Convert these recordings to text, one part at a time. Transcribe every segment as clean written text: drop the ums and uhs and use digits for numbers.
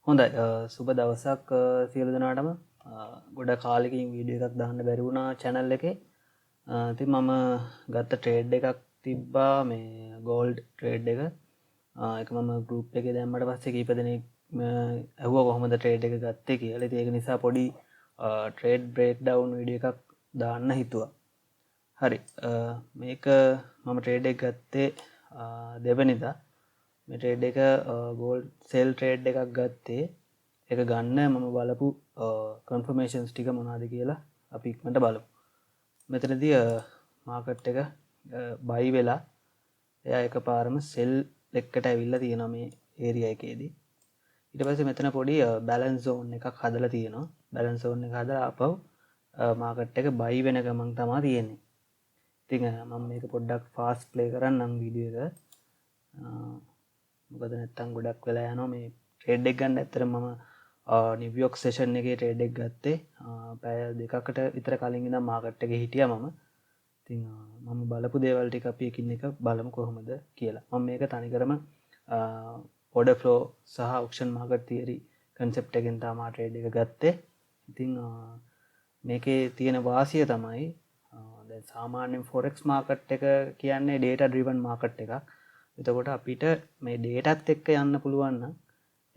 හොඳයි, සුබ දවසක් සියලු දෙනාටම. ගොඩ කාලෙකින් වීඩියෝ එකක් දාන්න බැරි වුණා channel එකේ. ඉතින් මම ගත්ත ට්‍රේඩ් එකක් තිබ්බා, මේ ගෝල්ඩ් ට්‍රේඩ් එක. ඒක මම ගෲප් එකේ දැම්මට පස්සේ කීප දෙනෙක් ඇහුවා කොහොමද ට්‍රේඩ් එක ගත්තේ කියලා. ඉතින් ඒක නිසා පොඩි ට්‍රේඩ් බ්‍රේක් ඩවුන් වීඩියෝ එකක් දාන්න හිතුවා. හරි, මේක මම ට්‍රේඩ් එක ගත්තේ දෙවනිදා. මේ ට්‍රේඩ් එක ගෝල්ඩ් සෙල් ට්‍රේඩ් එකක් ගත්තේ. ඒක ගන්න මම බලපු කන්ෆර්මේෂන්ස් ටික මොනවද කියලා අපි ඉක්මනට බලමු. මෙතනදී මාකට් එක බයි වෙලා එයා එකපාරම සෙල් එක්කට ඇවිල්ලා තියෙනවා මේ ඒරියා එකේදී. ඊට පස්සේ මෙතන පොඩි බැලන්ස් සෝන් එකක් හදලා තියෙනවා. බැලන්ස් සෝන් එක හදලා ආපහු මාකට් එක බයි වෙන ගමන් තමා තියෙන්නේ. ඉතින් මම මේක පොඩ්ඩක් ෆාස්ට් ප්ලේ කරන්නම් වීඩියෝ එක. මොකද නැත්තම් ගොඩක් වෙලා යනවා මේ ට්‍රේඩ් එක ගන්න. ඇත්තටම මම නිව්යෝක් සෙෂන් එකේ ට්‍රේඩ් එක ගත්තේ. පැය දෙකකට විතර කලින් ඉඳන් මාකට් එකේ හිටියා මම. ඉතින් මම බලපු දේවල් ටික අපි එකින් එක බලමු කොහොමද කියලා. මම මේක තනිකරම ඕඩර් ෆ්ලෝ සහ ඔක්ෂන් මාකට් තියරි කන්සෙප්ට් එකෙන් තමා ට්‍රේඩ් එක ගත්තේ. ඉතින් මේකේ තියෙන වාසිය තමයි, දැන් සාමාන්‍යයෙන් ෆොරෙක්ස් මාකට් එක කියන්නේ ඩේටා ඩ්‍රිවන් මාකට් එකක්. එතකොට අපිට මේ ඩේටාත් එක්ක යන්න පුළුවන් නම්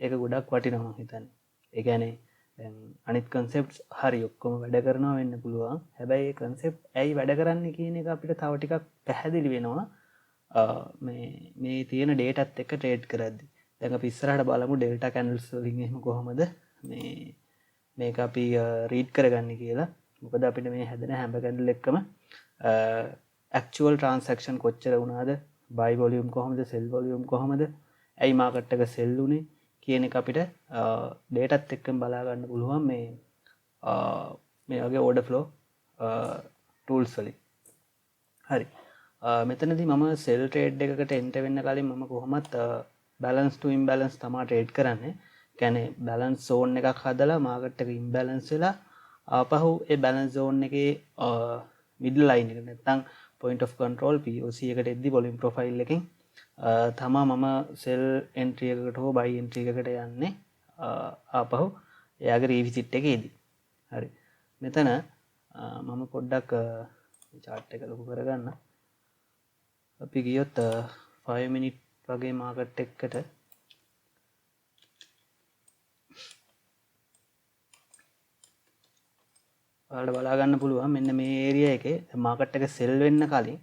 ඒක ගොඩක් වටිනවා මං හිතන්නේ. ඒ කියන්නේ දැන් අනිත් කන්සෙප්ට්ස් හරි ඔක්කොම වැඩ කරනවා වෙන්න පුළුවන්. හැබැයි ඒ කන්සෙප්ට් ඇයි වැඩ කරන්නේ කියන එක අපිට තව ටිකක් පැහැදිලි වෙනවා මේ තියෙන ඩේටාත් එක්ක ට්‍රේඩ් කරද්දි. දැන් අපි ඉස්සරහට බලමු ඩෙල්ටා කැන්ඩල්ස් වලින් එහෙම කොහොමද මේක අපි රීඩ් කරගන්නේ කියලා. මොකද අපිට මේ හැදෙන හැම කැන්ඩල් එක්කම ඇක්චුවල් ට්‍රාන්සැක්ෂන් කොච්චර වුණාද, බයි වොලියුම් කොහොමද, සෙල් වොලියුම් කොහොමද, ඇයි මාකට් එක සෙල් වුනේ කියන එක අපිට ඩේටාත් එක්කම බලා ගන්න පුළුවන් මේ වගේ ඕඩර් ෆ්ලෝ ටූල්ස් වලින්. හරි, මෙතනදී මම සෙල් ට්‍රේඩ් එකකට එන්ටර් වෙන්න කලින් මම කොහොමත් බැලන්ස් ටු ඉම්බැලන්ස් තමා ට්‍රේඩ් කරන්නේ. කියන්නේ බැලන්ස් සෝන් එකක් හදලා මාකට් එක ඉම්බැලන්ස් වෙලා ආපහු ඒ බැලන්ස් සෝන් එකේ මිඩල් ලයින් එක නැත්තම් පොයින්ට් ඔෆ් කන්ට්‍රෝල් POC එකට එද්දි වොලියුම් ප්‍රොෆයිල් එකෙන් තමා මම සෙල් එන්ට්‍රි එකකට හෝ බයි එන්ට්‍රි එකකට යන්නේ ආපහු එයාගේ රීවිසිට් එකේදී. හරි, මෙතන මම පොඩ්ඩක් මේ චාට් එක ලොකු කරගන්න. අපි ගියොත් 5 minute වගේ මාකට් එකකට ඔයාලට බලා ගන්න පුළුවන් මෙන්න මේ ඒරියා එකේ දැන් මාකට් එක සෙල් වෙන්න කලින්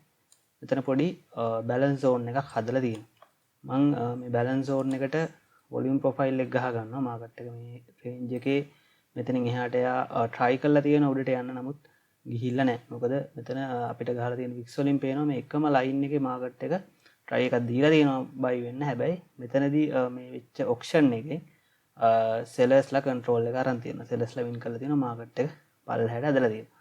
මෙතන පොඩි බැලන්ස් සෝන් එකක් හදලා තියෙනවා. මං මේ බැලන්ස් සෝන් එකට වොලියුම් ප්‍රොෆයිල් එක ගහ ගන්නවා. මාකට් එක මේ රේන්ජ් එකේ මෙතනින් එහාට එයා try කරලා තියෙන උඩට යන්න, නමුත් ගිහිල්ලා නැහැ. මොකද මෙතන අපිට ගහලා තියෙන වික්ස් වලින් පේනවා මේ එකම ලයින් එකේ මාකට් එක try එකක් දීලා තියෙනවා බයි වෙන්න. හැබැයි මෙතනදී මේ වෙච්ච ඔක්ෂන් එකේ සෙලර්ස්ලා කන්ට්‍රෝල් එක අරන් තියෙනවා. සෙලර්ස්ලා වින් කරලා තියෙනවා, මාකට් එක පල්ලෙහාට ඇදලා තියෙනවා.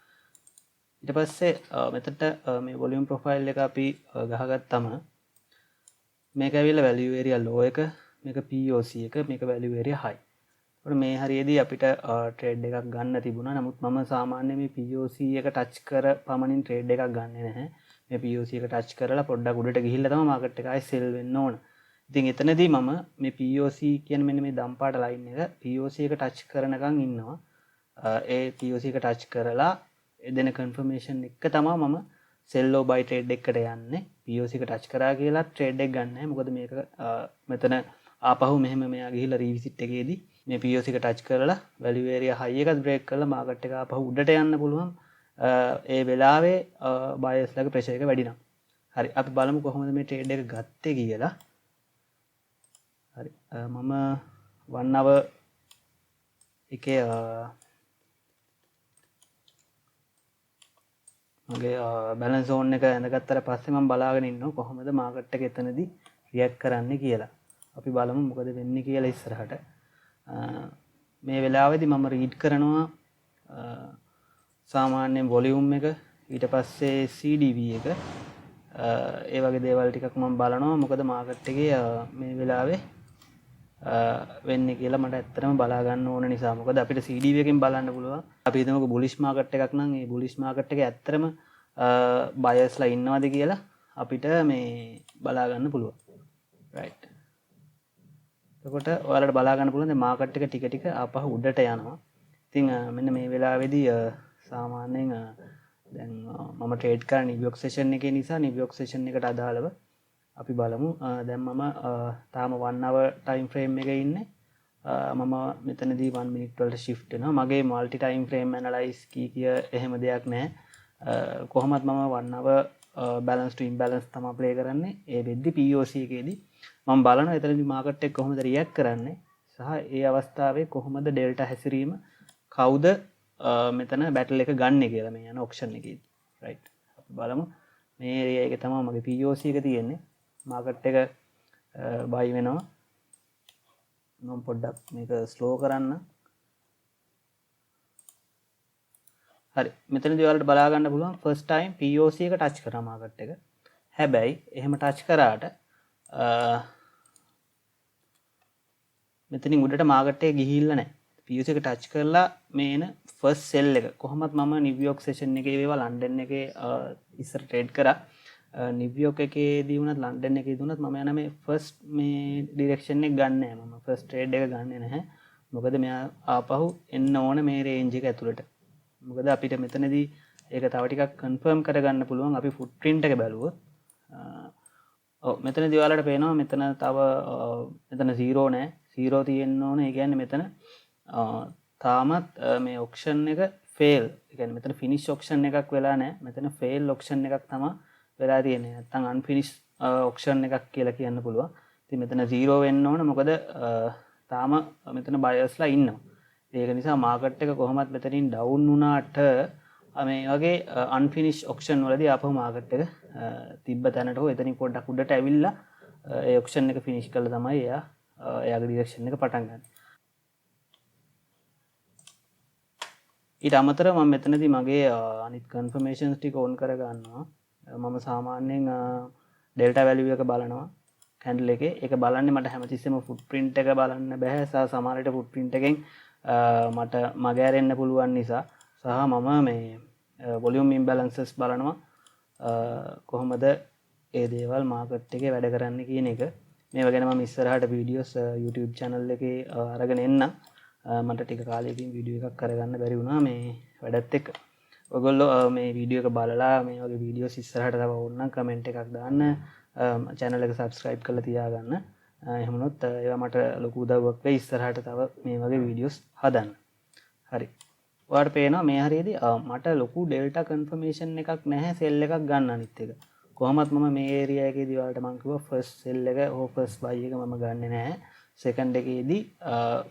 ඊට පස්සේ මෙතනට මේ වොලියුම් ප්‍රොෆයිල් එක අපි ගහගත්තම මේක ඇවිල්ලා වැලියු ඒරියා ලෝ එක, මේක POC එක, මේක වැලියු ඒරියා හයි. එතකොට මේ හරියේදී අපිට ට්‍රේඩ් එකක් ගන්න තිබුණා. නමුත් මම සාමාන්‍යයෙන් මේ POC එක ටච් කර පමණින් ට්‍රේඩ් එකක් ගන්නෙ නැහැ. මේ POC එක ටච් කරලා පොඩ්ඩක් උඩට ගිහිල්ලා තමයි මාකට් එක ආයෙ සෙල් වෙන්න ඕන. ඉතින් එතනදී මම මේ POC කියන මෙන්න මේ දම් පාට ලයින් එක POC එක ටච් කරනකන් ඉන්නවා. ඒ POC එක ටච් කරලා එදෙන කන්ෆර්මේෂන් එක තමයි මම සෙල් ඕ බයි ට්‍රේඩ් එකකට යන්නේ. POC එක ටච් කරා කියලා ට්‍රේඩ් එක ගන්න නැහැ. මොකද මේක මෙතන ආපහු මෙහෙම මෙයා ගිහිල්ලා රීවිසිට් එකේදී මේ POC එක ටච් කරලා වැලියු ඒරියා හයි එකත් බ්‍රේක් කරලා මාකට් එක ආපහු උඩට යන්න පුළුවන්. ඒ වෙලාවේ බයර්ස් ලගේ ප්‍රෙෂර් එක වැඩි නම්. හරි, අපි බලමු කොහොමද මේ ට්‍රේඩ් එක ගත්තේ කියලා. හරි, මම 1 hour එකේ මගේ බැලන්ස් සෝන් එක ඇඳගත්තට පස්සේ මම බලාගෙන ඉන්නවා කොහොමද මාකට් එක එතනදී රියැක්ට් කරන්නේ කියලා. අපි බලමු මොකද වෙන්නේ කියලා ඉස්සරහට. මේ වෙලාවේදී මම රීඩ් කරනවා සාමාන්‍යයෙන් වොලියුම් එක, ඊට පස්සේ CDV එක, ඒ වගේ දේවල් ටිකක් මම බලනවා මොකද මාකට් එකේ මේ වෙලාවේ වෙන්නේ කියලා මට ඇත්තටම බලා ගන්න ඕන නිසා. මොකද අපිට CDV එකෙන් බලන්න පුළුවන්. අපි හිතමුකෝ බුලිෂ් මාකට් එකක් නම් ඒ බුලිෂ් මාකට් එකේ ඇත්තටම බයර්ස්ලා ඉන්නවද කියලා අපිට මේ බලා ගන්න පුළුවන්. රයිට්. එතකොට ඔයාලට බලා ගන්න පුළුවන් දැන් මාකට් එක ටික ටික ආපහු උඩට යනවා. ඉතින් මෙන්න මේ වෙලාවේදී සාමාන්‍යයෙන් දැන් මම ට්‍රේඩ් කරන්නේ නිව්යෝක් සෙෂන් එකේ නිසා නිව්යෝක් සෙෂන් එකට අදාළව අපි බලමු. දැන් මම තාම 1 hour time frame එකේ ඉන්නේ. මම මෙතනදී 1 minute වලට shift වෙනවා. මගේ multi time frame analyze කී කිය එහෙම දෙයක් නැහැ. කොහොමත් මම 1 hour balance to imbalance තමයි ප්ලේ කරන්නේ. ඒ වෙද්දි POC එකේදී මම බලනවා එතනදී මාකට් එක කොහොමද රියැක්ට් කරන්නේ සහ ඒ අවස්ථාවේ කොහොමද ඩෙල්ටා හැසිරීම කවුද මෙතන බැටල් එක ගන්නෙ කියලා මේ යන ඔක්ෂන් එකේදී. රයිට්. අපි බලමු මේ ඒරියා එකේ තමයි මගේ POC එක තියෙන්නේ. මාකට් එක බයි වෙනවා. මම පොඩ්ඩක් මේක ස්ලෝ කරන්න. හරි. මෙතනදී ඔයාලට බලා ගන්න පුළුවන් ෆස්ට් ටයිම් POC එක ටච් කරා මාකට් එක. හැබැයි එහෙම ටච් කරාට මෙතනින් උඩට මාකට් එක ගිහිල්ලා නැහැ. POC එක ටච් කරලා මේ එන ෆස්ට් සෙල් එක කොහොමත් මම නිව්යෝක් සෙෂන් එකේ වේවා ලන්ඩන් එකේ ඉස්සර ට්‍රේඩ් කරා. නිව්යෝක් එකේදී වුණත් ලන්ඩන් එකේදී වුණත් මම යන මේ ෆස්ට් මේ ඩිරෙක්ෂන් එක ගන්න නෑ. මම ෆස්ට් ට්‍රේඩ් එක ගන්නෙ නැහැ. මොකද මෙයා ආපහු එන්න ඕන මේ රේන්ජ් එක ඇතුළට. මොකද අපිට මෙතනදී ඒක තව ටිකක් කන්ෆර්ම් කරගන්න පුළුවන් අපි ෆුට්ප්‍රින්ට් එක බැලුවොත්. ඔව් මෙතනදී ඔයාලට පේනවා මෙතන තව මෙතන 0 නෑ. 0 තියෙන්න ඕන. ඒ කියන්නේ මෙතන තාමත් මේ ඔක්ෂන් එක ෆේල්. ඒ කියන්නේ මෙතන ෆිනිෂ් ඔක්ෂන් එකක් වෙලා නෑ. මෙතන ෆේල් ඔක්ෂන් එකක් තමයි වෙලා තියෙන්නේ. නැත්තම් අන්ෆිනිෂ් ඔක්ෂන් එකක් කියලා කියන්න පුළුවන්. ඉතින් මෙතන 0 වෙන්න ඕන. මොකද තාම මෙතන බයර්ස්ලා ඉන්නවා. ඒක නිසා මාකට් එක කොහොමත් මෙතනින් ඩවුන් වුණාට මේ වගේ අන්ෆිනිෂ් ඔක්ෂන් වලදී ආපහු මාකට් එක තිබ්බ තැනට හෝ එතනින් පොඩ්ඩක් උඩට ඇවිල්ලා ඒ ඔක්ෂන් එක ෆිනිෂ් කරලා තමයි එයාගේ ඩිරෙක්ෂන් එක පටන් ගන්න. ඊට අමතරව මම මෙතනදී මගේ අනිත් කන්ෆර්මේෂන්ස් ටික ඔන් කරගන්නවා. මම සාමාන්‍යයෙන් ඩෙල්ටා වැලියු එක බලනවා කැන්ඩල් එකේ. ඒක බලන්නේ මට හැමතිස්සෙම ෆුට්ප්‍රින්ට් එක බලන්න බෑ. සහ සමහර විට ෆුට්ප්‍රින්ට් එකෙන් මට මග ඇරෙන්න පුළුවන් නිසා සහ මම මේ වොලියුම් ඉම්බැලන්සස් බලනවා කොහොමද ඒ දේවල් මාකට් එකේ වැඩ කරන්නේ කියන එක. මේවා ගැන මම ඉස්සරහට වීඩියෝස් YouTube channel එකේ අරගෙන එන්නම්. මට ටික කාලයකින් වීඩියෝ එකක් කරගන්න බැරි වුණා මේ වැඩත් එක්ක. ඔයගොල්ලෝ මේ වීඩියෝ එක බලලා මේ වගේ වීඩියෝස් ඉස්සරහට තව ඕන නම් කමෙන්ට් එකක් දාන්න. channel එක subscribe කරලා තියාගන්න. එහෙම වුණොත් ඒවා මට ලොකු උදව්වක් වෙයි ඉස්සරහට තව මේ වගේ වීඩියෝස් හදන්න. හරි. ඔයාලට පේනවා මේ හරියේදී මට ලොකු ඩෙල්ටා කන්ෆර්මේෂන් එකක් නැහැ සෙල් එකක් ගන්න අනිත් එක. කොහොමත් මම මේ ඒරියා එකේදී ඔයාලට මං කිව්වා ෆස්ට් සෙල් එක හෝ ෆස්ට් බයි එක මම ගන්නෙ නැහැ. සෙකන්ඩ් එකේදී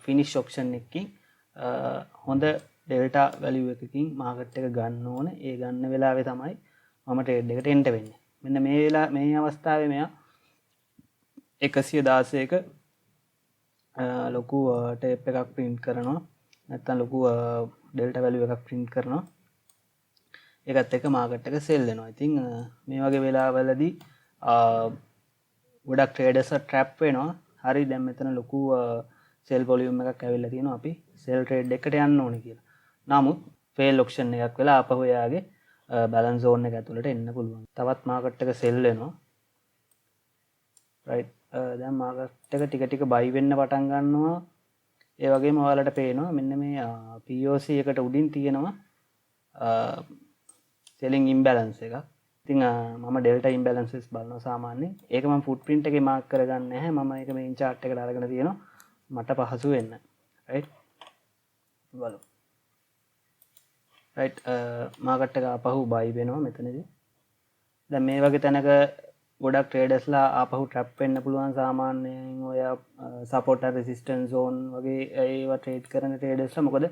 ෆිනිෂ් ඔප්ෂන් එකකින් හොඳ ඩෙල්ටා වැලියු එකකින් මාකට් එක ගන්න ඕන. ඒ ගන්න වෙලාවේ තමයි මම ට්‍රේඩ් එකට එන්ටර් වෙන්නේ. මෙන්න මේ වෙලාව මේ අවස්ථාවේ මෙයා එකසිය දාසයක ලොකු ටේප් එකක් ප්‍රින්ට් කරනවා. නැත්තම් ලොකු ඩෙල්ටා වැලියු එකක් ප්‍රින්ට් කරනවා. ඒකත් එක්ක මාකට් එක සෙල් වෙනවා. ඉතින් මේ වගේ වෙලාවලදී ගොඩක් ට්‍රේඩර්ස් ට්‍රැප් වෙනවා. හරි දැන් මෙතන ලොකු සෙල් වොලියුම් එකක් ඇවිල්ලා තියෙනවා. අපි සෙල් ට්‍රේඩ් එකට යන්න ඕනේ කියලා. නමුත් ෆේල් ඔප්ෂන් එකක් වෙලා ආපහු එයාගේ බැලන්ස් සෝන් එක ඇතුළට එන්න පුළුවන්. තවත් මාකට් එක සෙල් වෙනවා. රයිට්. දැන් මාකට් එක ටික ටික බයි වෙන්න පටන් ගන්නවා. ඒ වගේම ඔයාලට පේනවා මෙන්න මේ POC එකට උඩින් තියෙනවා සෙලින් ඉම්බැලන්ස් එකක්. ඉතින් මම ඩෙල්ටා ඉම්බැලන්සස් බලනවා සාමාන්‍යයෙන්. ඒක මම ෆුට්ප්‍රින්ට් එකේ මාක් කරගන්නේ නැහැ. මම ඒක මේන් චාට් එකට අරගෙන තියෙනවා මට පහසු වෙන්න. රයිට්. බලමු. රයිට්. මාකට් එක ආපහු බයි වෙනවා මෙතනදී. දැන් මේ වගේ තැනක ගොඩක් ට්‍රේඩර්ස්ලා ආපහු ට්‍රැප් වෙන්න පුළුවන්. සාමාන්‍යයෙන් ඔය සපෝට් ඇන්ඩ් රෙසිස්ටන්ස් සෝන් වගේ ඒවා ට්‍රේඩ් කරන ට්‍රේඩර්ස්ලා. මොකද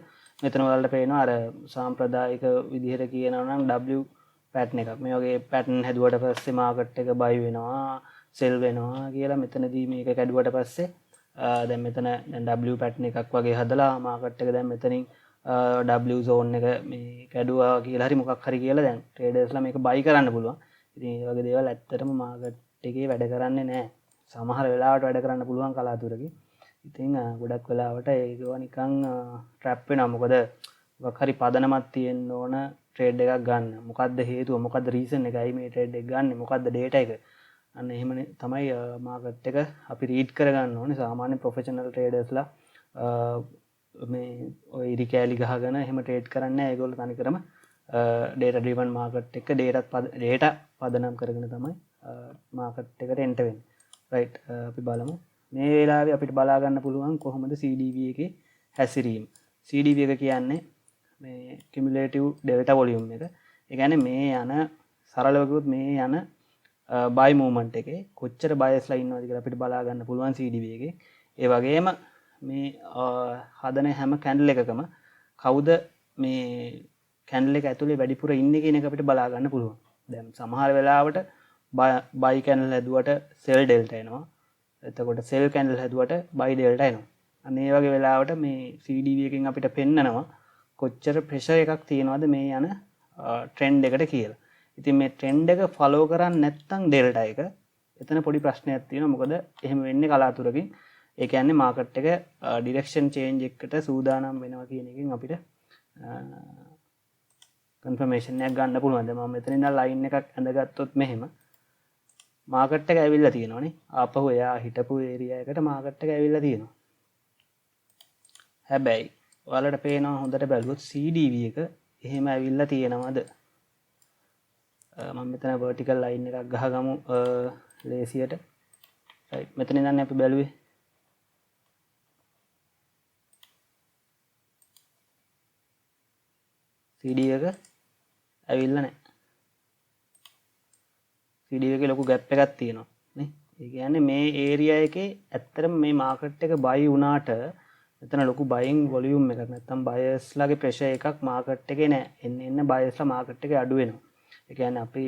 මෙතන ඔයාලට පේනවා අර සාම්ප්‍රදායික විදිහට කියනවා නම් W pattern එකක්. මේ වගේ පැටර්න් හැදුවට පස්සේ මාකට් එක බයි වෙනවා, සෙල් වෙනවා කියලා මෙතනදී මේක කැඩුවට පස්සේ දැන් මෙතන දැන් W pattern එකක් වගේ හදලා මාකට් එක දැන් මෙතනින් W zone එක මේ කැඩුවා කියලා හරි මොකක් හරි කියලා දැන් ට්‍රේඩර්ස්ලා මේක බයි කරන්න පුළුවන්. ඉතින් ඒ වගේ දේවල් ඇත්තටම මාකට් එකේ වැඩ කරන්නේ නෑ. සමහර වෙලාවට වැඩ කරන්න පුළුවන් කලාතුරකින්. ඉතින් ගොඩක් වෙලාවට ඒකව නිකන් ට්‍රැප් වෙනවා. මොකද මොකක් හරි පදනමක් තියෙන්න ඕන ට්‍රේඩ් එකක් ගන්න. මොකද්ද හේතුව? මොකද්ද රීසන් එක? ඇයි මේ ට්‍රේඩ් එක ගන්නෙ? මොකද්ද ඩේටා එක? අන්න එහෙමනේ තමයි මාකට් එක අපි රීඩ් කරගන්න ඕනේ. සාමාන්‍ය ප්‍රොෆෙෂනල් ට්‍රේඩර්ස්ලා මේ ඔය ඉරි කෑලි ගහගෙන එහෙම ට්‍රේඩ් කරන්නේ නැහැ. ඒගොල්ලෝ තනිකරම ඩේටා ඩ්‍රිවන් මාකට් එක ඩේටා පදනම් කරගෙන තමයි මාකට් එකට එන්ටර් වෙන්නේ. රයිට්, අපි බලමු. මේ වෙලාවේ අපිට බලා ගන්න පුළුවන් කොහොමද CDV එකේ හැසිරීම. CDV එක කියන්නේ මේ කියුමුලේටිව් ඩෙල්ටා වොලියුම් එක. ඒ කියන්නේ මේ යන සරලව කිව්වොත් මේ යන බයි මූව්මන්ට් එකේ කොච්චර බයස්ලා ඉන්නවද කියලා අපිට බලා ගන්න පුළුවන් CDV එකේ. ඒ වගේම මේ හදන හැම කැන්ඩල් එකකම කවුද මේ කැන්ඩල් එක ඇතුලේ වැඩිපුර ඉන්නේ කියන එක අපිට බලා ගන්න පුළුවන්. දැන් සමහර වෙලාවට බයි කැන්ඩල් හැදුවට සෙල් ඩෙල්ටා එනවා. එතකොට සෙල් කැන්ඩල් හැදුවට බයි ඩෙල්ටා එනවා. අන්න ඒ වගේ වෙලාවට මේ CDV එකෙන් අපිට පෙන්නනවා කොච්චර ප්‍රෙෂර් එකක් තියෙනවද මේ යන ට්‍රෙන්ඩ් එකට කියලා. ඉතින් මේ ට්‍රෙන්ඩ් එක ෆලෝ කරන්නේ නැත්නම් ඩෙල්ටා එක එතන පොඩි ප්‍රශ්නයක් තියෙනවා. මොකද එහෙම වෙන්නේ කලාතුරකින්. ඒ කියන්නේ මාකට් එක ඩිරෙක්ෂන් චේන්ජ් එකකට සූදානම් වෙනවා කියන එකෙන් අපිට කන්ෆර්මේෂන් එකක් ගන්න පුළුවන්. දැන් මම මෙතන ඉඳන් ලයින් එකක් ඇඳගත්තොත් මෙහෙම මාකට් එක ඇවිල්ලා තියෙනවනේ. ආපහු එයා හිටපු ඒරියා එකට මාකට් එක ඇවිල්ලා තියෙනවා. හැබැයි ඔයාලට පේනවා හොඳට බැලුවොත් CDV එක එහෙම ඇවිල්ලා තියෙනවද? මම මෙතන වර්ටිකල් ලයින් එකක් ගහගමු ලේසියට. රයිට්, මෙතන ඉඳන් අපි බැලුවේ CD එක ඇවිල්ලා නැහැ. CD එකේ ලොකු ගැප් එකක් තියෙනවා නේ. ඒ කියන්නේ මේ ඒරියා එකේ ඇත්තටම මේ මාකට් එක බයි වුණාට මෙතන ලොකු බයින් වොලියුම් එකක් නැත්තම් බයර්ස් ලාගේ ප්‍රෙෂර් එකක් මාකට් එකේ නෑ. එන්න එන්න බයර්ස් ලා මාකට් එකේ අඩු වෙනවා. ඒ කියන්නේ අපි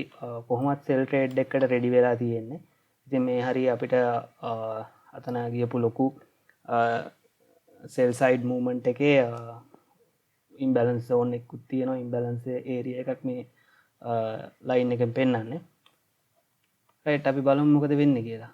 කොහොමත් සෙල් ට්‍රේඩ් එකකට රෙඩි වෙලා තියෙන්නේ. ඉතින් මේ හරිය අපිට අතන ගියපු ලොකු සෙල් සයිඩ් මූව්මන්ට් එකේ ඉම්බැලන්ස් සෝන් එකකුත් තියෙනවා. ඉම්බැලන්ස් ඒරියා එකක් මේ ලයින් එකෙන් පෙන්වන්නේ. රයිට්, අපි බලමු මොකද වෙන්නේ කියලා.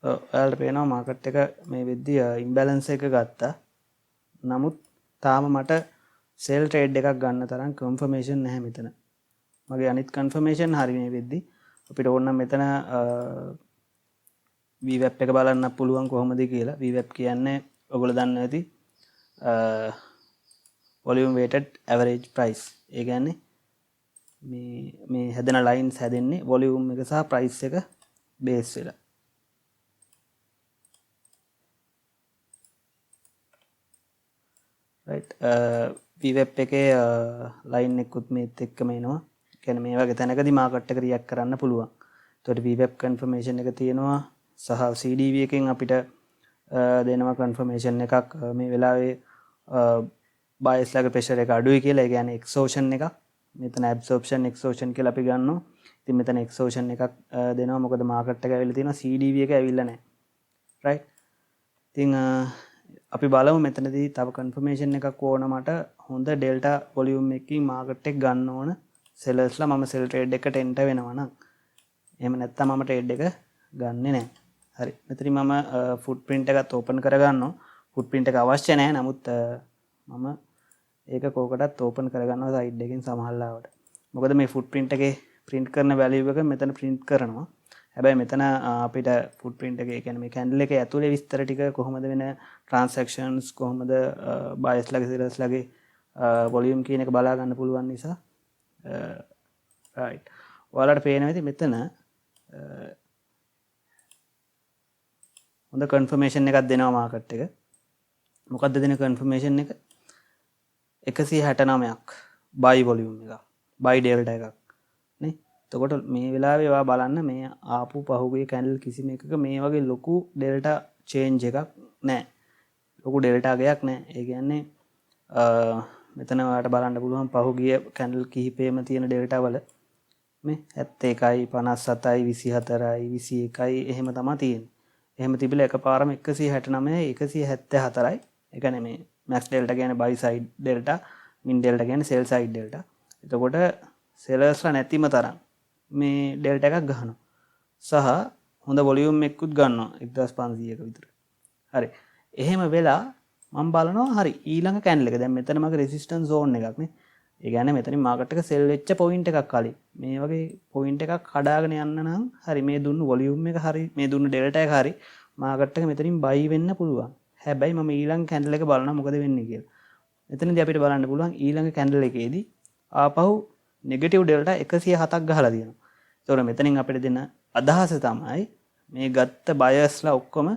ඔව්, ඔයාලට පේනවා මාකට් එක මේ වෙද්දි ඉම්බැලන්ස් එක ගත්තා. නමුත් තාම මට සෙල් ට්‍රේඩ් එකක් ගන්න තරම් කන්ෆර්මේෂන් නැහැ මෙතන. මගේ අනිත් කන්ෆර්මේෂන් හරි මේ වෙද්දි. අපිට ඕන නම් මෙතන VWAP එක බලන්න පුළුවන් කොහොමද කියලා. VWAP කියන්නේ ඔයගොල්ලෝ දන්නවා ඇති volume weighted average price. ඒ කියන්නේ මේ හැදෙන ලයින්ස් හැදෙන්නේ වොලියුම් එක සහ ප්‍රයිස් එක බේස් වෙලා. රයිට්, VWAP එකේ ලයින් එකකුත් මේත් එක්කම එනවා. ඒ කියන්නේ මේ වගේ තැනකදී මාකට් එක රියැක්ට් කරන්න පුළුවන්. එතකොට VWAP confirmation එක තියෙනවා සහ CDV එකෙන් අපිට දෙනවා කන්ෆර්මේෂන් එකක් මේ වෙලාවේ බයස් ලාගේ ප්‍රෙෂර් එක අඩුයි කියලා. ඒ කියන්නේ එක්සෝෂන් එකක්. මෙතන ඇබ්සෝප්ෂන් එක්සෝෂන් කියලා අපි ගන්නවා. ඉතින් මෙතන එක්සෝෂන් එකක් දෙනවා. මොකද මාකට් එක ඇවිල්ලා තියෙනවා CDV එක ඇවිල්ලා නැහැ. රයිට්. ඉතින් අපි බලමු මෙතනදී තව කන්ෆර්මේෂන් එකක් ඕන මට. හොඳ ඩෙල්ටා වොලියුම් එකකින් මාකට් එක ගන්න ඕන සෙලර්ස්ලා මම සෙල් ට්‍රේඩ් එකට එන්ටර් වෙනවා නම්. එහෙම නැත්නම් මම ට්‍රේඩ් එක ගන්නෙ නෑ. හරි. මෙතනින් මම ෆුට්ප්‍රින්ට් එකත් ඕපන් කරගන්නවා. ෆුට්ප්‍රින්ට් එක අවශ්‍ය නෑ. නමුත් මම ඒක කෝකටත් ඕපන් කරගන්නවා සයිඩ් එකෙන් සමහරලාවට. මොකද මේ ෆුට්ප්‍රින්ට් එකේ ප්‍රින්ට් කරන වැලියු එක මෙතන ප්‍රින්ට් කරනවා. හැබැයි මෙතන අපිට ෆුට්ප්‍රින්ට් එකේ, ඒ කියන්නේ මේ කැන්ඩල් එකේ ඇතුලේ විස්තර ටික කොහොමද වෙන ට්‍රාන්සැක්ෂන්ස් කොහොමද බයර්ස් ලගේ සෙලර්ස් ලගේ වොලියුම් කියන එක බලා ගන්න පුළුවන් නිසා රයිට්. ඔයාලට පේනවා ඇති මෙතන හොඳ කන්ෆර්මේෂන් එකක් දෙනවා මාකට් එක. මොකද්ද දෙන කන්ෆර්මේෂන් එක? එකසිය හැට නමයක් බයි වොලියුම් එකක්, බයි ඩෙල්ටා එකක් නේ. එතකොට මේ වෙලාවේ ඔයා බලන්න මේ ආපු පහුගිය කැන්ඩල් කිසිම එකක මේ වගේ ලොකු ඩෙල්ටා චේන්ජ් එකක් නෑ. ලොකු ඩෙල්ටා ගයක් නෑ. ඒ කියන්නේ මෙතන ඔයාලට බලන්න පුළුවන් පහුගිය කැන්ඩල් කිහිපෙම තියෙන ඩෙල්ටා වල මේ හැත්තේකයි, පනස්සතයි, විසිහතරයි, විසිඑකයි එහෙම තමා තියෙන්නේ. එහෙම තිබිලා එකපාරම එකසිය හැට නමයයි, එකසිය හැත්තෑ හතරයි. ඒ කියන්නේ මේ මැක්ස් ඩෙල්ටා කියන්නේ බයි සයිඩ් ඩෙල්ටා, මින් ඩෙල්ටා කියන්නේ සෙල් සයිඩ් ඩෙල්ටා. එතකොට සෙලර්ස්ලා නැතිම තරම් මේ ඩෙල්ටා එකක් ගහනවා. සහ හොඳ වොලියුම් එකකුත් ගන්නවා 1500ක විතර. හරි. එහෙම වෙලා මම බලනවා හරි ඊළඟ කැන්ඩල් එක. දැන් මෙතන මගේ රෙසිස්ටන්ස් සෝන් එකක් නේ. ඒ කියන්නේ මෙතනින් මාකට් එක සෙල් වෙච්ච පොයින්ට් එකක් කලින්. මේ වගේ පොයින්ට් එකක් කඩාගෙන යන්න නම් හරි මේ දුන්නු වොලියුම් එක හරි මේ දුන්නු ඩෙල්ටා එක හරි මාකට් එක මෙතනින් බයි වෙන්න පුළුවන්. හැබැයි මම ඊළඟ කැන්ඩල් එක බලනවා මොකද වෙන්නේ කියලා. මෙතනදී අපිට බලන්න පුළුවන් ඊළඟ කැන්ඩල් එකේදී ආපහු නෙගටිව් ඩෙල්ටා 107ක් ගහලා තියෙනවා. ඒතකොට මෙතනින් අපිට දෙන අදහස තමයි මේ ගත්ත බයර්ස්ලා ඔක්කොම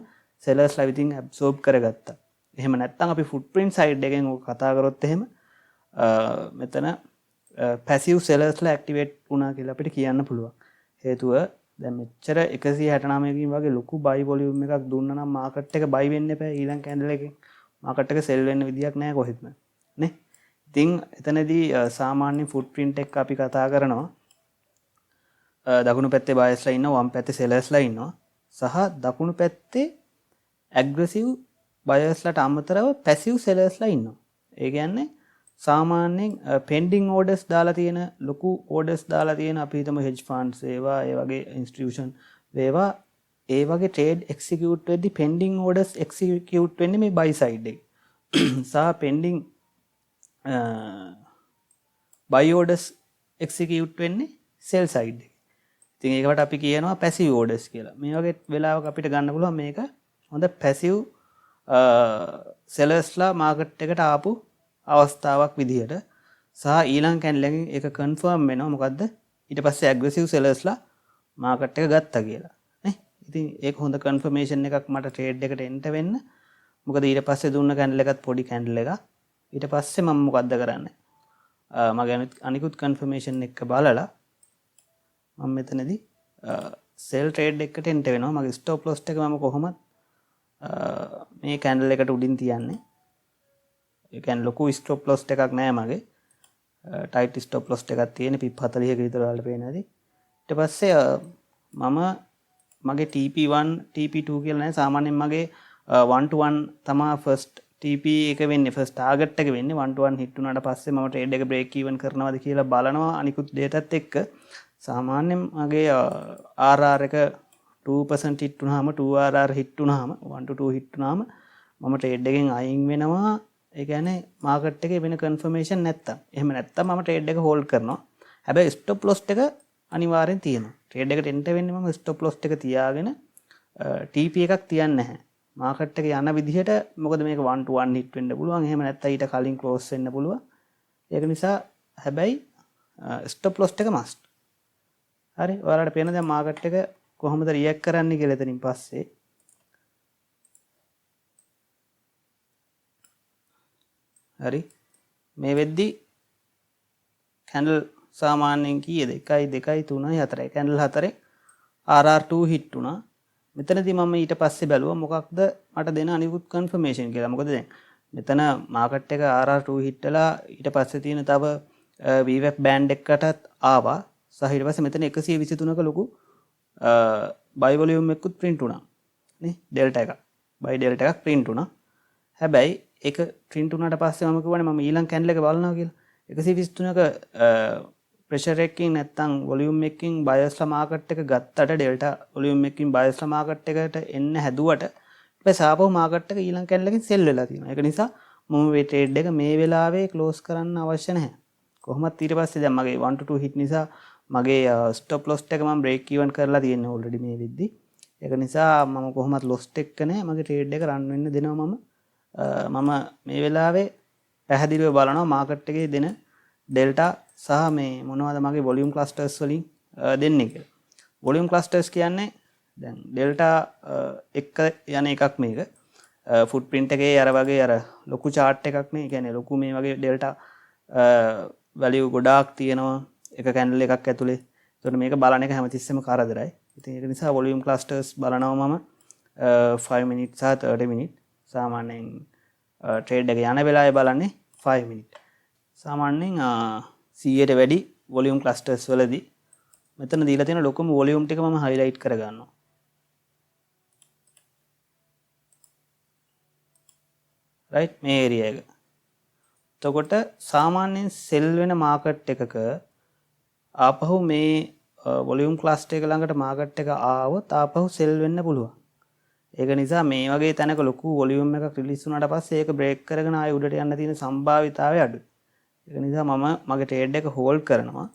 සෙලර්ස්ලා විසින් ඇබ්සෝබ් කරගත්තා. එහෙම නැත්නම් අපි ෆුට්ප්‍රින්ට් සයිඩ් එකෙන් ඔක කතා කරොත් එහෙම මෙතන පැසිව් සෙලර්ස්ලා ඇක්ටිවේට් වුණා කියලා අපිට කියන්න පුළුවන්. හේතුව දැන් මෙච්චර 169කින් වගේ ලොකු බයි වොලියුම් එකක් දුන්නා නම් මාකට් එක බයි වෙන්න එපා ඊළඟ කැන්ඩල් එකෙන්. මාකට් එක සෙල් වෙන්න විදියක් නෑ කොහෙත්ම නේ. ඉතින් එතනදී සාමාන්‍ය ෆුට්ප්‍රින්ට් එක අපි කතා කරනවා. දකුණු පැත්තේ බයර්ස්ලා ඉන්නවා, වම් පැත්තේ සෙලර්ස්ලා ඉන්නවා. සහ දකුණු පැත්තේ ඇග්‍රෙසිව් බයර්ස්ලාට අමතරව පැසිව් සෙලර්ස්ලා ඉන්නවා. ඒ කියන්නේ සාමාන්‍යයෙන් පෙන්ඩිං ඕඩර්ස් දාලා තියෙන ලොකු ඕඩර්ස් දාලා තියෙන අපි හිතමු හෙජ් ෆන්ඩ්ස් ඒවා ඒ වගේ ඉන්ස්ටිටියුෂන් වේවා ඒ වගේ ට්‍රේඩ් එක්සිකියුට් වෙද්දි පෙන්ඩිං ඕඩර්ස් එක්සිකියුට් වෙන්නේ මේ බයි සයිඩ් එකේ. සහ පෙන්ඩිං බයි ඕඩර්ස් එක්සිකියුට් වෙන්නේ සෙල් සයිඩ් එකේ. ඉතින් ඒකට අපි කියනවා පැසිව් ඕඩර්ස් කියලා. මේ වගේ වෙලාවක අපිට ගන්න පුළුවන් මේක හොඳ පැසිව් සෙලර්ස්ලා මාකට් එකට ආපු අවස්ථාවක් විදිහට. සහ ඊළඟ කැන්ඩල් එකෙන් ඒක කන්ෆර්ම් වෙනවා. මොකද්ද? ඊට පස්සේ ඇග්‍රෙසිව් සෙලර්ස්ලා මාකට් එක ගත්තා කියලා නේ. ඉතින් ඒක හොඳ කන්ෆර්මේෂන් එකක් මට ට්‍රේඩ් එකට එන්ට වෙන්න. මොකද ඊට පස්සේ දුන්න කැන්ඩල් එකත් පොඩි කැන්ඩල් එකක්. ඊට පස්සේ මම මොකද්ද කරන්නේ? මගේ අනිකුත් කන්ෆර්මේෂන් එක බලලා මම මෙතනදී සෙල් ට්‍රේඩ් එකට එන්ට වෙනවා. මගේ ස්ටොප් ලොස් එක මම කොහොමත් මේ කැන්ඩල් එකට උඩින් තියන්නේ. ඒ කියන්නේ ලොකු ස්ටොප් ලොස් එකක් නෑ මගේ. ටයිට් ස්ටොප් ලොස් එකක් තියෙන පිප් 40ක විතර ඔයාලට පේනවා ඇති. ඊට පස්සේ මම මගේ TP1 TP2 කියලා නෑ, සාමාන්‍යයෙන් මගේ 1 to 1 තමා ෆස්ට් TP එක වෙන්නේ, ෆස්ට් ටාගට් එක වෙන්නේ. 1 to 1 hit වුණාට පස්සේ මම ට්‍රේඩ් එක බ්‍රේක් ඊවන් කරනවද කියලා බලනවා අනිකුත් ඩේටාත් එක්ක. සාමාන්‍යයෙන් මගේ RR එක 2% හිට් වුණාම, 2 RR hit වුණාම, 1 to 2 hit වුණාම මම ට්‍රේඩ් එකෙන් අයින් වෙනවා. ඒ කියන්නේ මාකට් එකේ වෙන කන්ෆර්මේෂන් නැත්තම්. එහෙම නැත්තම් මම ට්‍රේඩ් එක හෝල්ඩ් කරනවා. හැබැයි ස්ටොප් ලොස් එක අනිවාර්යෙන් තියෙනවා. ට්‍රේඩ් එකට එන්ටර් වෙන්නේ මම ස්ටොප් ලොස් එක තියාගෙන, TP එකක් තියන්නේ නැහැ. මාකට් එක යන විදිහට, මොකද මේක 1 to 1 hit වෙන්න පුළුවන්. එහෙම නැත්තම් ඊට කලින් ක්ලෝස් වෙන්න පුළුවන්. ඒක නිසා හැබැයි ස්ටොප් ලොස් එක මස්ට්. හරි, ඔයාලට පේන දැන් මාකට් එක කොහොමද රියැක්ට් කරන්නේ කියලා එතනින් පස්සේ. හරි, මේ වෙද්දි කැන්ඩල් සාමාන්‍යයෙන් කීයද? 1යි 2යි 3යි 4යි. කැන්ඩල් 4 RR2 hit වුණා. මෙතනදී මම ඊට පස්සේ බැලුවා මොකක්ද මට දෙන අනිකුත් කන්ෆර්මේෂන් කියලා. මොකද දැන් මෙතන මාකට් එක RR2 hit වෙලා ඊට පස්සේ තියෙන තව VWAP band එකකටත් ආවා. සහ ඊට පස්සේ මෙතන 123ක ලොකු බයි වොලියුම් එකකුත් ප්‍රින්ට් වුණා නේ, ඩෙල්ටා එකක්. බයි ඩෙල්ටා එකක් ප්‍රින්ට් වුණා. හැබැයි ඒක ප්‍රින්ට් වුණාට පස්සේ මම කිව්වනේ මම ඊළඟ කැන්ඩල් එක බලනවා කියලා. 123ක ප්‍රෙෂර් එකකින් නැත්තම් වොලියුම් එකකින් බයර්ස්ලා මාකට් එක ගත්තට, ඩෙල්ටා වොලියුම් එකකින් බයර්ස්ලා මාකට් එකට එන්න හැදුවට ඊට පස්සේ ආපහු මාකට් එක ඊළඟ කැන්ඩල් එකකින් සෙල් වෙලා තියෙනවා. ඒක නිසා මම මේ ට්‍රේඩ් එක මේ වෙලාවේ ක්ලෝස් කරන්න අවශ්‍ය නැහැ. කොහොමත් ඊට පස්සේ දැන් මගේ 1 to 2 hit නිසා මගේ ස්ටොප් ලොස් එක මම බ්‍රේක් ඊවන් කරලා තියෙන්නේ ඔල්රෙඩි මේ වෙද්දි. ඒක නිසා මම කොහොමත් ලොස් එක නෑ, මගේ ට්‍රේඩ් එක රන් වෙන්න දෙනවා මම. මම මේ වෙලාවේ පැහැදිලිව බලනවා මාකට් එකේ දෙන ඩෙල්ටා සහ මේ මොනවද මගේ වොලියුම් ක්ලස්ටර්ස් වලින් දෙන්නේ කියලා. වොලියුම් ක්ලස්ටර්ස් කියන්නේ දැන් ඩෙල්ටා එක්ක යන එකක් මේක. ෆුට්ප්‍රින්ට් එකේ අර වගේ අර ලොකු චාට් එකක් නේ. ඒ කියන්නේ ලොකු මේ වගේ ඩෙල්ටා වැලියු ගොඩාක් තියෙනවා එක කැන්ඩල් එකක් ඇතුලේ. ඒතකොට මේක බලන එක හැමතිස්සෙම කරදරයි. ඉතින් ඒක නිසා වොලියුම් ක්ලස්ටර්ස් බලනවා මම 5 minutes සහ 30 minutes. සාමාන්‍යයෙන් ට්‍රේඩ් එක යන වෙලාවේ බලන්නේ 5 minutes. සාමාන්‍යයෙන් 100ට වැඩි වොලියුම් ක්ලස්ටර්ස් වලදී මෙතන දීලා තියෙන ලොකුම වොලියුම් ටික මම හයිලයිට් කරගන්නවා. රයිට්, මේ ඒරියා එක. එතකොට සාමාන්‍යයෙන් සෙල් වෙන මාකට් එකක ආපහු මේ වොලියුම් ක්ලස්ටර් එක ළඟට මාකට් එක ආවොත් ආපහු සෙල් වෙන්න පුළුවන්. ඒක නිසා මේ වගේ තැනක ලොකු වොලියුම් එකක් රිලීස් වුණාට පස්සේ ඒක බ්‍රේක් කරගෙන ආයෙ උඩට යන්න තියෙන සම්භාවිතාවය අඩුයි. ඒක නිසා මම මගේ ට්‍රේඩ් එක හෝල්ඩ් කරනවා.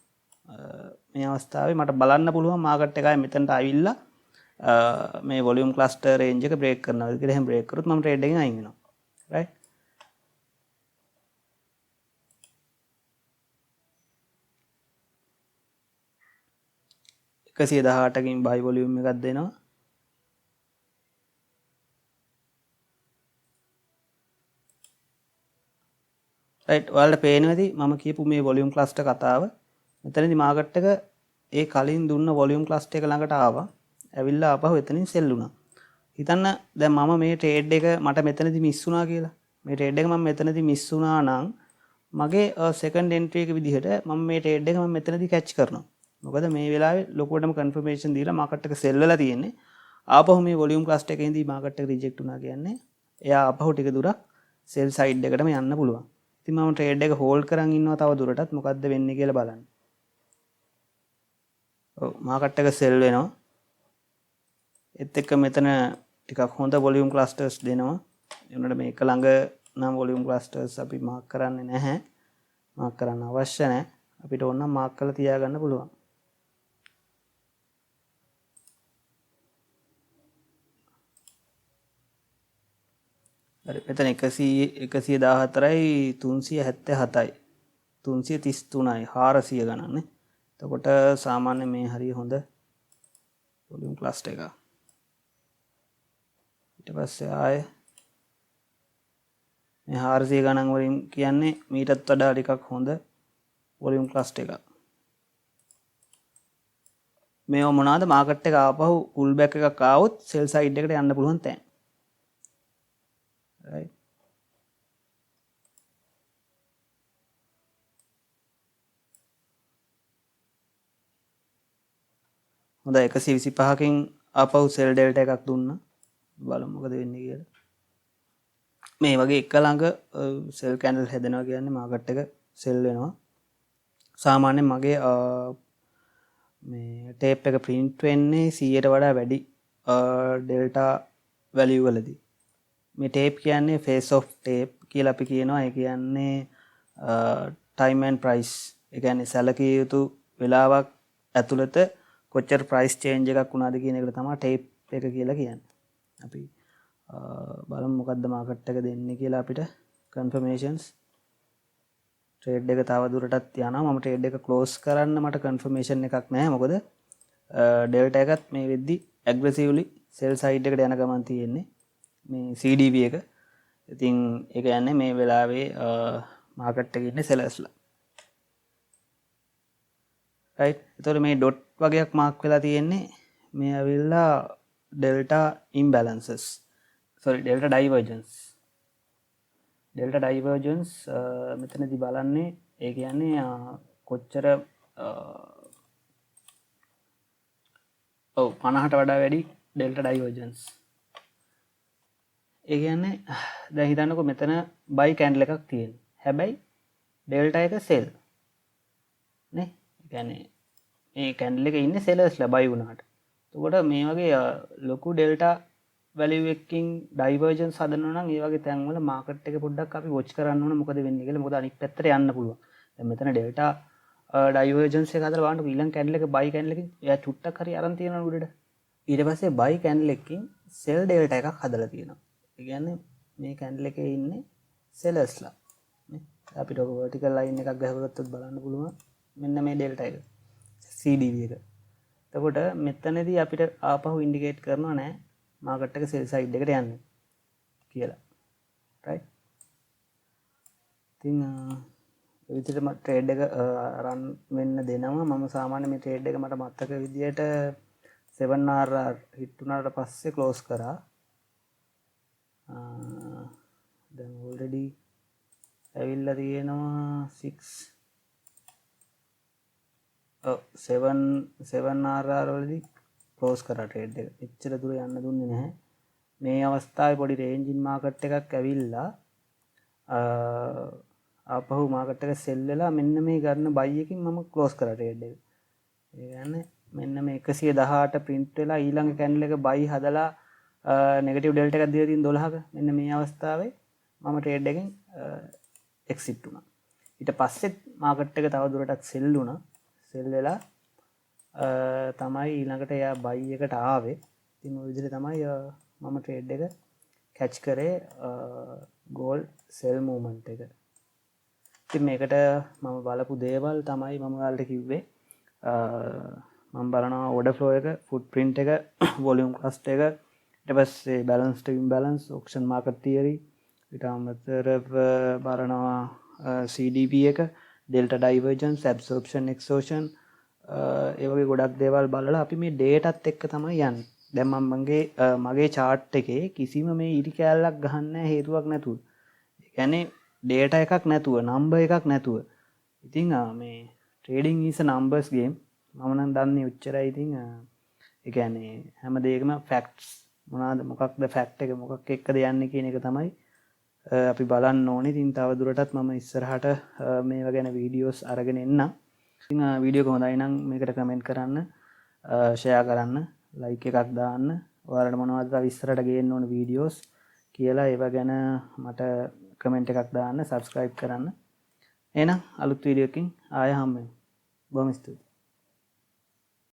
මේ අවස්ථාවේ මට බලන්න පුළුවන් මාකට් එක ආයෙ මෙතනට ආවිල්ලා මේ වොලියුම් ක්ලස්ටර් රේන්ජ් එක බ්‍රේක් කරනවා කියලා. එහෙම බ්‍රේක් කරොත් මම ට්‍රේඩ් එකෙන් අයින් වෙනවා. රයිට්. 118කින් බයි වොලියුම් එකක් දෙනවා. රයිට්, ඔයාලට පේනවා ඇති මම කියපු මේ වොලියුම් ක්ලස්ටර් කතාව. මෙතනදී මාකට් එක ඒ කලින් දුන්න වොලියුම් ක්ලස්ටර් එක ළඟට ආවා. ඇවිල්ලා ආපහු එතනින් සෙල් වුණා. හිතන්න දැන් මම මේ ට්‍රේඩ් එක මට මෙතනදී මිස් වුණා කියලා. මේ ට්‍රේඩ් එක මම මෙතනදී මිස් වුණා නම් මගේ සෙකන්ඩ් එන්ට්‍රි එක විදිහට මම මේ ට්‍රේඩ් එක මම මෙතනදී කැච් කරනවා. මොකද මේ වෙලාවේ ලොකුවටම කන්ෆර්මේෂන් දීලා මාකට් එක සෙල් වෙලා තියෙන්නේ. ආපහු මේ වොලියුම් ක්ලස්ටර් එකේදී මාකට් එක රිජෙක්ට් වුණා කියන්නේ එයා ආපහු ටික දුරක් සෙල් සයිඩ් එකටම යන්න පුළුවන්. ඉතින් මම ට්‍රේඩ් එක හෝල්ඩ් කරන් ඉන්නවා තව දුරටත් මොකද්ද වෙන්නේ කියලා බලන්න. ඔව්, මාකට් එක සෙල් වෙනවා. ඒත් එක්ක මෙතන ටිකක් හොඳ වොලියුම් ක්ලස්ටර්ස් දෙනවා. ඒ වුණාට මේක ළඟ නම් වොලියුම් ක්ලස්ටර්ස් අපි මාක් කරන්නේ නැහැ. මාක් කරන්න අවශ්‍ය නැහැ. අපිට ඕන නම් මාක් කරලා තියාගන්න පුළුවන්. හරි, මෙතන 114යි 377යි 333යි 400 ගණන් නේ. එතකොට සාමාන්‍ය මේ හරිය හොඳ වොලියුම් ක්ලස්ටර් එකක්. ඊට පස්සේ ආයේ මේ 400 ගණන් වලින් කියන්නේ මීටත් වඩා ටිකක් හොඳ වොලියුම් ක්ලස්ටර් එකක්. මේව මොනවාද? මාකට් එක ආපහු පුල් බෑක් එකක් ආවොත් සෙල් සයිඩ් එකට යන්න පුළුවන් තැන්. Right. හොඳයි, 125කින් ආපහු සෙල් ඩෙල්ටා එකක් දුන්නා. බලමු මොකද වෙන්නේ කියලා. මේ වගේ එක ළඟ සෙල් කැන්ඩල් හැදෙනවා කියන්නේ මාකට් එක සෙල් වෙනවා. සාමාන්‍යයෙන් මගේ මේ ටේප් එක ප්‍රින්ට් වෙන්නේ 100ට වඩා වැඩි ඩෙල්ටා වැලියු වලදී. මේ ටේප් කියන්නේ ෆේස් ඔෆ් ටේප් කියලා අපි කියනවා. ඒ කියන්නේ ටයිම් ඇන්ඩ් ප්‍රයිස්. ඒ කියන්නේ සැලකිය යුතු වෙලාවක් ඇතුළත කොච්චර ප්‍රයිස් චේන්ජ් එකක් වුණාද කියන එකට තමයි ටේප් එක කියලා කියන්නේ. අපි බලමු මොකද්ද මාකට් එක දෙන්නේ කියලා අපිට කන්ෆර්මේෂන්ස්. ට්‍රේඩ් එක තව දුරටත් යනවා. මම ට්‍රේඩ් එක ක්ලෝස් කරන්න මට කන්ෆර්මේෂන් එකක් නැහැ. මොකද ඩෙල්ටා එකත් මේ වෙද්දි ඇග්‍රෙසිව්ලි සෙල් සයිඩ් එකට යන ගමන් තියෙන්නේ මේ CDB එක. ඉතින් ඒක යන්නේ මේ වෙලාවේ මාකට් එකේ ඉන්නේ සෙලර්ස්ලා. රයිට්. එතකොට මේ ඩොට් වගේක් මාක් වෙලා තියෙන්නේ මේ ඇවිල්ලා delta imbalances. Sorry, delta divergence. Delta divergence මෙතනදී බලන්නේ ඒ කියන්නේ කොච්චර ඔව් 50ට වඩා වැඩි ඩෙල්ටා ඩයිවර්ජන්ස්. ඒ කියන්නේ දැන් හිතන්නකෝ මෙතන බයි කැන්ඩල් එකක් තියෙනවා. හැබැයි ඩෙල්ටා එක සෙල් නේ. ඒ කියන්නේ මේ කැන්ඩල් එකේ ඉන්නේ සෙලර්ස්ලා බයි වුණාට. එතකොට මේ වගේ ලොකු ඩෙල්ටා වැලියු එකකින් ඩයිවර්ජන්ස් හදනවා නම් ඒ වගේ තැන්වල මාකට් එක පොඩ්ඩක් අපි වොච් කරන්න ඕන මොකද වෙන්නේ කියලා. මොකද අනිත් පැත්තට යන්න පුළුවන්. දැන් මෙතන ඩෙල්ටා ඩයිවර්ජන්ස් එක හදලා බලන්නකෝ ඊළඟ කැන්ඩල් එක බයි කැන්ඩල් එකකින් එයා චුට්ටක් හරි අරන් තියෙනවා උඩට. ඊට පස්සේ බයි කැන්ඩල් එකකින් සෙල් ඩෙල්ටා එකක් හදලා තියෙනවා. ඒ කියන්නේ මේ කැන්ඩල් එකේ ඉන්නේ සෙලර්ස්ලා නේ. අපිට ඔක වර්ටිකල් ලයින් එකක් ගහගත්තොත් බලන්න පුළුවන් මෙන්න මේ ඩෙල්ටා එක CDB එක. එතකොට මෙතනදී අපිට ආපහු ඉන්ඩිකේට් කරනවා නෑ මාකට් එක සෙල් සයිඩ් එකට යන්නේ කියලා. රයිට්. ඉතින් ඒ විදිහට මම ට්‍රේඩ් එක රන් වෙන්න දෙනවා. මම සාමාන්‍ය මේ ට්‍රේඩ් එක මට මතක විදියට 7RR hit වුණාට පස්සේ ක්ලෝස් කරා. දැන් ඔල්රෙඩි ඇවිල්ලා තියෙනවා 6 ඔව් 7 RR වලදී ක්ලෝස් කරා ට්‍රේඩ් එක. එච්චර දුර යන්න දුන්නේ නැහැ. මේ අවස්ථාවේ පොඩි රේන්ජින් මාකට් එකක් ඇවිල්ලා ආපහු මාකට් එක සෙල් වෙලා මෙන්න මේ ගන්න බයි එකකින් මම ක්ලෝස් කරා ට්‍රේඩ් එක. ඒ කියන්නේ මෙන්න මේ 118 ප්‍රින්ට් වෙලා ඊළඟ කැන්ඩල් එක බයි හදලා නෙගටිව් ඩෙල්ටා එකක් දීලා තියෙන 12ක. මෙන්න මේ අවස්ථාවේ මම ට්‍රේඩ් එකෙන් එක්සිට් වුණා. ඊට පස්සෙත් මාකට් එක තව දුරටත් සෙල් වුණා. සෙල් වෙලා තමයි ඊළඟට එයා බයි එකට ආවේ. ඉතින් ඔය විදිහට තමයි මම ට්‍රේඩ් එක කැච් කරේ, ගෝල්ඩ් සෙල් මූව්මන්ට් එක. ඉතින් මේකට මම බලපු දේවල් තමයි මම ඔයාලට කිව්වේ. මම බලනවා ඕඩර් ෆ්ලෝ එක, ෆුට්ප්‍රින්ට් එක, වොලියුම් ක්ලස්ටර් එක, ඊට පස්සේ බැලන්ස් ටු ඉම්බැලන්ස්, ඔක්ෂන් මාකට් තියරි, ඊට අමතරව බලනවා CDP එක, ඩෙල්ටා ඩයිවර්ජන්ස්, ඇබ්සෝප්ෂන්, එක්සෝෂන්, ඒ වගේ ගොඩක් දේවල් බලලා අපි මේ ඩේටාත් එක්ක තමයි යන්නේ. දැන් මම මගේ මගේ චාට් එකේ කිසිම මේ ඉරි කෑල්ලක් ගහන්න නැහැ හේතුවක් නැතුව. ඒ කියන්නේ ඩේටා එකක් නැතුව, නම්බර් එකක් නැතුව. ඉතින් මේ trading is a numbers game. මම නම් දන්නේ ඔච්චරයි. ඉතින් ඒ කියන්නේ හැම දෙයකම ෆැක්ට්ස් මොනවාද, මොකක්ද ෆැක්ට් එක, මොකක් එක්කද යන්නේ කියන එක තමයි අපි බලන්න ඕනේ. ඉතින් තව දුරටත් මම ඉස්සරහට මේවා ගැන වීඩියෝස් අරගෙන එන්නම්. ඉතින් වීඩියෝ එක හොඳයි නම් මේකට කමෙන්ට් කරන්න, ෂෙයා කරන්න, ලයික් එකක් දාන්න. ඔයාලට මොනවද තව ඉස්සරහට ගේන්න ඕන වීඩියෝස් කියලා ඒවා ගැන මට කමෙන්ට් එකක් දාන්න, සබ්ස්ක්‍රයිබ් කරන්න. එහෙනම් අලුත් වීඩියෝ එකකින් ආයෙ හම්බ වෙමු. බොහොම ස්තුතියි.